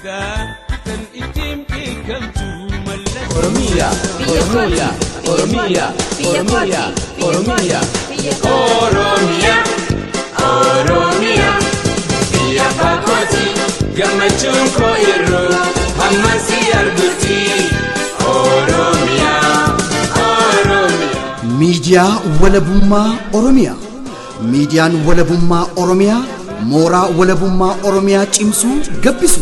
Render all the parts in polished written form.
Afrikaa tan ittiin beekamtu mallattoo. Oromiyaa, Oromiyaa, Oromiyaa, Oromiyaa, Oromiyaa. Oromiyaa, Oromiyaa, biyya faakooti gammachuun koo yeroo hamma si argutti. Oromiyaa, Oromiyaa. Miidiyaa Walabummaa Oromiyaa. Miidiyaan Walabummaa Oromiyaa mooraa walabummaa Oromiyaa cimsuu gabbisu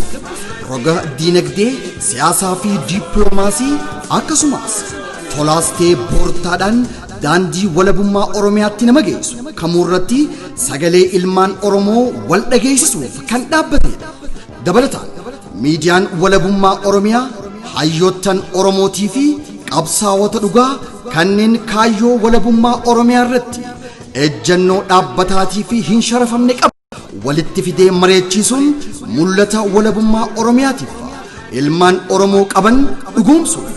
roga diinagdee, siyaasaa fi dippiloomaasii, akkasumas tolaastee boortaadhaan daandii walabummaa Oromiyaatti nama geessu kamuurratti sagalee ilmaan Oromoo wal dhageessisuuf kan dhaabbatedha. Dabalataan miidiyaan walabummaa Oromiyaa hayyoottan Oromootii fi qabsaa'ota dhugaa kanneen kaayyoo walabummaa Oromiyaa irratti ejjennoo dhaabbataatii fi hin sharafamne qabu walitti fidee mareechiisuun mul'ata walabummaa Oromiyaatiif ilmaan Oromoo qaban dhugoomsuuf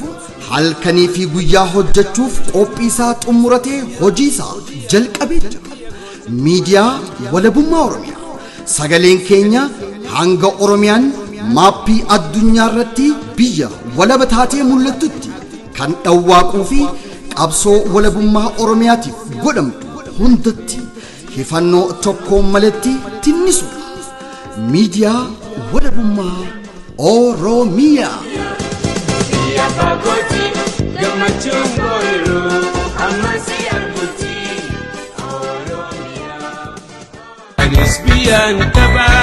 halkanii fi guyyaa hojjechuuf qophii isaa xumuratee hojii isaa jalqabee jira. Miidiyaa Walabummaa Oromiyaa, sagaleen keenya hanga Oromiyaan maappii addunyaa irratti biyya walaba taatee mul'attutti kan dhawwaaquu fi qabsoo walabummaa Oromiyaatiif godhamtu hundatti hifannoo tokkoon maletti tinnisudha. Miidiyaa Walabummaa Oromiyaa. Biyya faakooti gammachuun koo yeroo hamma si argutti. Oromiyaa. Anis biyyaan qabaa.